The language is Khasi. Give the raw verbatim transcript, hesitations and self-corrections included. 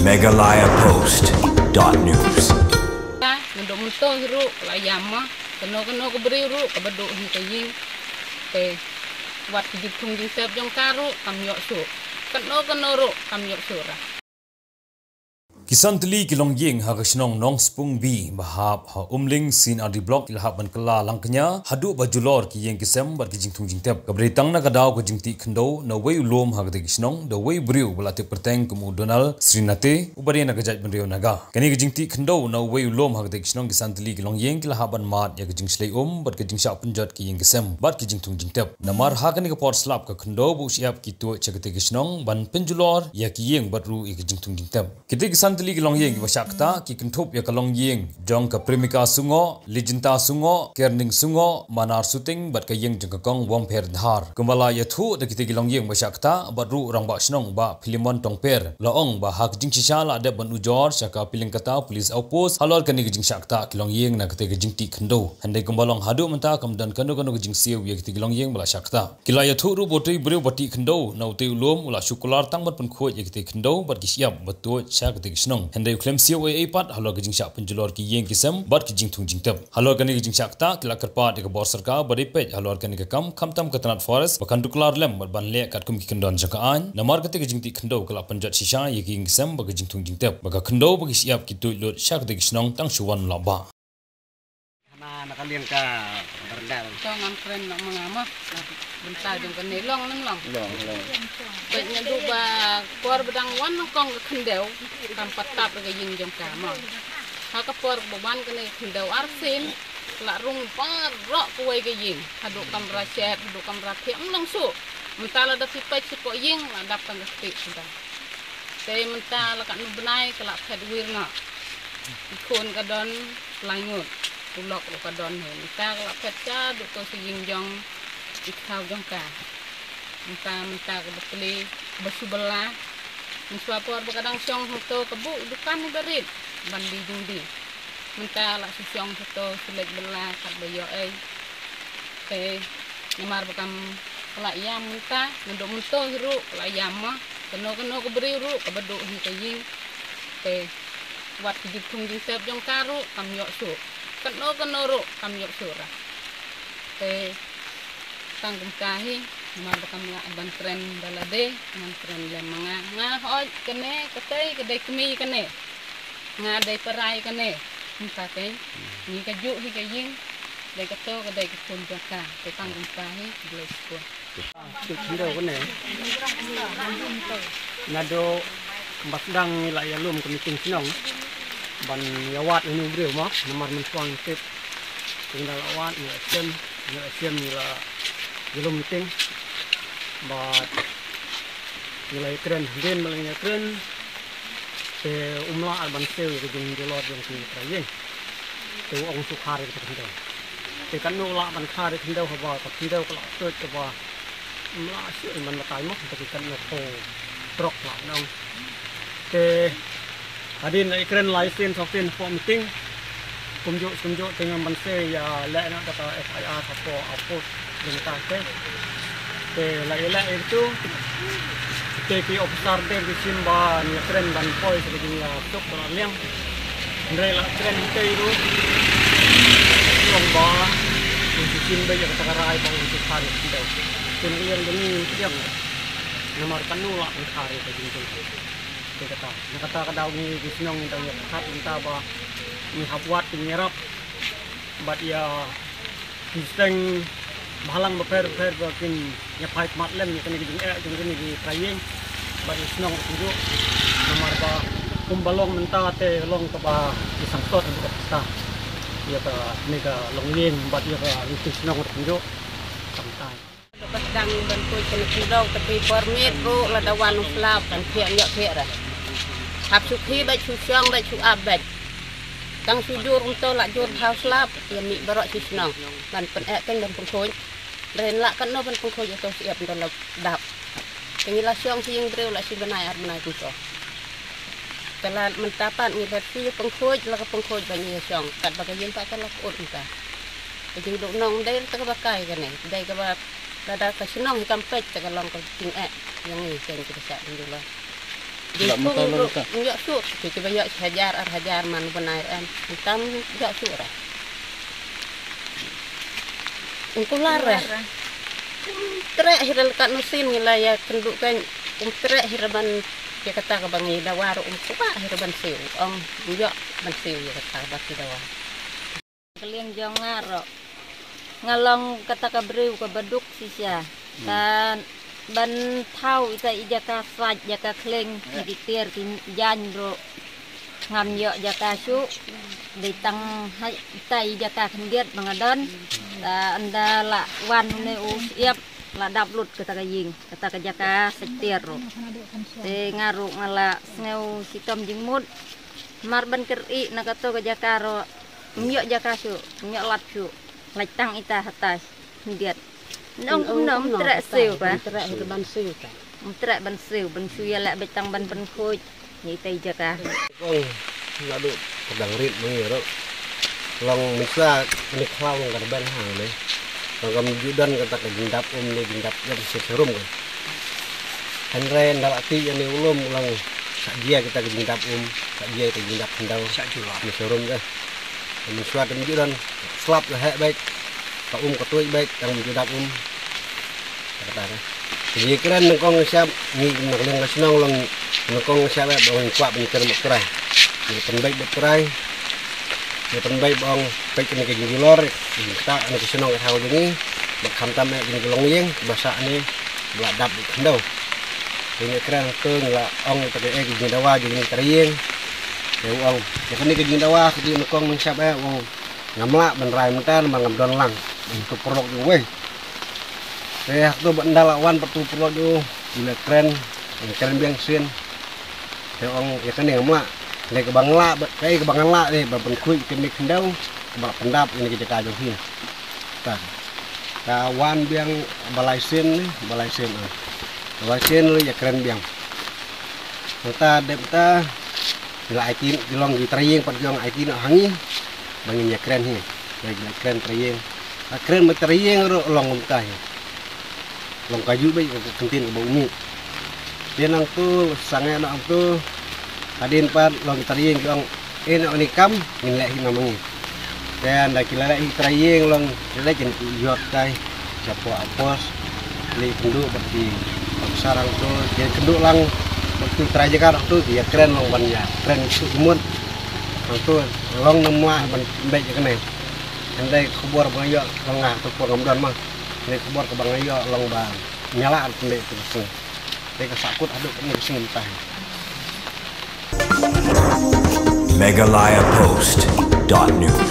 Meghalaya Post dot news. Ka, nga dok mynta hi ruh, la ïam ma. Kano kano ka briew ruh, kaba dok hi ka ïing. Te, wat ki jingthung jingtep jong ka ruh, kam ïoh shuh. Kano kano ruh, kam ïoh shuh ra. Ki san tylli ki longïing ha ka shnong Nongspung B, ba hap ha Umling, C and R D Block, ki la hap ban kylla lang kñia, haduh ba julor ki ïing ki sem bad ki jingthung jingtep. Kaba dei tang na ka daw ka jingtih khyndew na uwei u lum ha katei ka shnong, da uwei u briew ba la tip kyrteng kum u Donald Srinath, uba dei na ka jaitbynriew Naga. Kane ka jingtih khyndew na uwei u lum ha katei ka shnong, ki san tylli ki longïing ki la hap ban mad ïa ka jingshlei um bad ka jingshah pynjot ki ïing ki sem bad ki jingthung jingtep. Namar ha kane ka por slap ka khyndew ba u shyiap ki tuid sha katei ka shnong ban pynjulor ïa ki ïing bad ruh ïa ka jingthung jingtep. Kitei ki san tylli ki longïing kiba shah ktah ki kynthup ïa ka longïing jong ka Premika Sungoh, Lijinta Sungoh, Kerning Sungoh, Manar Suting bad ka ïing jong ka Kong Wongpher Dhar. Kumba la ïathuh da kitei ki longïing ba shah ktah bad ruh rangbah shnong Bah Philemon Tongper, la ong ba ha ka jingshisha la dep ban ujor sha ka Pylliangkata Police Outpost halor kane ka jingshah ktah ki longïing na katei ka jingtih khyndew. Hynrei kumba long haduh mynta kam don kano kano ka jingsiew ïa kitei ki longïing ba la shah ktah. Ki la ïathuh ruh ba utei u briew ba tih khyndew na utei u lum u la shu kular tang ban pynkhuid ïa kitei khyndew bad ki shyiap ba tuid sha katei ka shnong. Hynrei u khlem siew ei ei pat halor ka jingshah pynjulor ki ïing ki sem bad ki jingthung jingtep. Halor kane ka jingshah ktah ki la kyrpad ïa ka bor sorkar ba dei peit halor kane ka kam, khamtam ka tnat forest ba kan duh kular lem bad ban leh katkum ki kyndon jong ka aiñ. Namar katei ka jingtih khyndew ka la pynjot shisha ïa ki ïing ki sem bad ki jingthung jingtep. Ba ka khyndew bad ki shyiap ki tuid lut sha katei ka shnong tang shu wan la bah. Hana na ka liang ka baranda. To ngan kren na ma nga ma. Bynta jong kane long nang long. Long, long. Peit nga duh ba por ba dang wan na kong ka khyndew. Kam pat tap ka ïing jong ka ma. Ha ka por ba wan kane ka khyndew arsien. La rung baroh kawei ka ïing. Haduh kamra shet, haduh kamra thiah, ym long shuh. Mynta lada phi peit shapoh ïing, la dap tang ka ktieh mynta. Te mynta la katno bnai ka la phet wir noh. I khun ka don lai ngut. U lok ruh ka don hi. Mynta ka la phet sha duh to sha ïing jong i thaw jong ka. Mynta, mynta kaba plie, ba shu bylla. Mynshuwa por ba ka dang shong hangto ka buh i dukan hi barit. Ban die jingdie. Mynta la shu shong hangto shu leit bylla katba ïoh ei. Te namar ba kam ka la ïam mynta, nga dok mynta hi ruh ka la ïam ma. Kano kano ka briew ruh kaba dok hi ka ïing. Te wat ki jingthung jingtep jong ka ruh kam ïoh shuh. Kano kano ruh kam ïoh shuh ra. Te tang kumta hi, namar ba kam lah ban kren da lade, ngan kren lem ma nga. Nga hooid kane, katei ka dei kmie kane. Nga dei para ïa kane. Kumta te, ngi kajuh hi ka ïing, dei kato ka dei ka khun jong ka. Te tang kumta hi, Blei sukor. Suk khyndew kane. Naduh ba sdang ngi la ïalum ka meeting shnong ban ïawad ïa une u briew mo, namar mynshwa ngi tip. Ngi la wad, ngi la shem, ngi la shem, ngi la ïalum meeting. Bad ngi la ïakren, hadien ba la ngi ïakren. Te um lah ban siew ïa ka jingjulor jong ki para ïing. Te u ong shu khar ïa ka khyndew. Te katno u lah ban khar ïa ka khyndew haba ka khyndew ka la tuid kaba um lah shuh ban batai mo, te ki katno phew trok lah ban ong. Te hadien la ïakren lai sien saw sien hapoh meeting. Kumjuh kumjuh te ngam ban siew ïa leh noh da ka F I R hapoh outpost. Jingta te. Te la ïaleh ïa tu. Te ki officer te ki shim ba ngi ïakren ban poi sha ka jingïasuk ba la liang. Hynrei la kren te ruh. Long ba un shu shim beit ïa kata ka rai ba un shu khar ïa ka khyndew. Te ngi ïeng da ngi ngi ïeng. Namar kano la un khar ïa ka jingteng. Te kata. Na kata ka daw ngi ki shnong ngi dang ïa ka khat ngi ta ba ngi hap wad ngi ïarap. Bad ïa ki seng bhalang bapher bapher ba kin ïa phai khmat lem ïa kane ka jingeh jong kane ki para ïing bad ïa shnong kumjuh. Namar ba kumba long mynta te long kaba ki sangtot ha kata ïa kane ka longïing bad ïa ka longïing shnong kumjuh. Tang tai. Ba sdang ban khuid kane ka khyndew te phi permit ruh lada wan u slap kan thiah ïoh thiah ra. Hap shu khie bad shu shong bad shu ap bad. Tang shu jur kumto la jur bha u slap ïa mih baroh shi shnong. Ban pyneh teng ban pynkhuid. Hynrei lah katno ban pynkhuid ïa uto u shyiap uto la dap. Te ngi la shong shi ïing briew la shi bnai ar bnai kumto. Te la mynta pat ngi la shu ïa pynkhuid la ka pynkhuid ba ngi ïa shong. Katba ka ïing pat ka la kut mynta. Ka jingduhnong dei te kaba kai kane. Dei kaba lada ka shnong hi kam peit te ka long ka jingeh. Ïa ngi keiñ kiba shah jingdulor. Jingpung ruh ym ïoh shuh, ki kiba ïoh shi hajar ar hajar man u bnai em. Tam ïoh shuh re. Ym kular re. Ym treh hi re, la katno sien ngi la ïakynduh kan, ym treh hi re ban ïa kata kaba ngi dawa ruh, ym kwah hi re ban siew. Ong ym ïoh ban siew ïa kata kaba ki dawa. Ka liang jong nga ruh, nga long kata ka briew kaba duk shisha. Ka ban thaw ita i jaka sait, jaka khlieng, ki tiar ki jaiñ ruh ngam ïoh jaka shuh. Dei tang ha ita i jaka khyndiat ba nga don. Ta ynda la wan une u Syiem, la dap lut kata ka ïing, kata ka jaka sait tiar ruh. Te nga ruh nga la sngew shitom jingmut. Mar ban kyrïh na kato ka jaka ruh, ym ïoh jaka shuh, ym ïoh lap shuh. Lait tang ita hatai khyndiat. Nong kumno, ym treh siew ka. Ym treh hi re ban siew ka. Ym treh ban siew, ban shu ïaleh beit tang ban pynkhuid ïa ita i jaka. Kong, naduh ka dang rit ma ngi ruh, long mynshuwa kane khlaw long ka da ban ha ne. Long kam ju don kata ka jingdap um ne, jingdap ïa shi sharum ka. Hynrei ynda la tih ïa ne u lum, long sa jia kita ka jingdap um, sa jia kita ka jingdap khyndew. Sa ju lap. Ni sharum ka. Mynshuwa te ym ju don, slap la heh beit, ka um ka tuid beit, tang ym ju dap um. Kata ka. Ngi kren nyngkong nyngshap, ngi na ka liang ka shnong long nyngkong nyngshap eh ba ngi kwah ban kren bad Trai. Ngi pynbeit bad Trai. Ngi pynbeit ba ong peit kane ka jingjulor, kata kane ka shnong ka thaw jong ngi. Ba khamtam eh kane ka longïing ba sah ne ba la dap khyndew. Te ngi kren to ngi la ong ta ka eh ka jingdawa jong ngi Trai ïing. Te u ong ïa kane ka jingdawa ka dei nyngkong nyngshap eh u ong. Ngam lah ban rai mynta namar ngam don lang. Ban tu paralok jong uwei. Te hangto ba ynda la wan pat tu paralok jong u, u la kren, u la kren biang sien. Te ong ïa kane ngam lah. Te kaba ngam lah, ba, kaei kaba ngam lah te ba pynkhuid kane khyndew, ba pyndap ïa kane ka jaka jong phi. Ta. Ka wan biang ba lai sien, ba lai sien. Ba lai sien u la ïa kren biang. Mynta dep ta, ngi la aiti, ki long ki Trai ïing pat ki ong aiti noh ha ngi ba ngin ïa kren hi. Ba ngin ïa kren Trai ïing. Ba kren bad Trai ïing ruh long kumta hi. Long kajuh beit ka kyntien kaba u mih. Te nangtu sangeh noh hangtu hadien pat long Trai ïing ki ong, eh, noh kane ka kam ngin leh hi ma ngi. Te ynda ki la leh hi Trai ïing long ki leh kin ïoh tai. Sha pdeng outpost, leit kynduh bad ki officer hangto, ki kynduh lang bad ki trai jaka hangto, ki ïa kren lang ban ïa kren suk mut. Hangto long ngam lah ban beit ïa kane. Hynrei khubor ba nga ïoh long nga hangto por ngam don ma. Hynrei khubor kaba nga ïoh long ba nga lah ban beit ïa kane. Te ka sahkut haduh kane ka sngi mynta. Meghalaya Post dot news.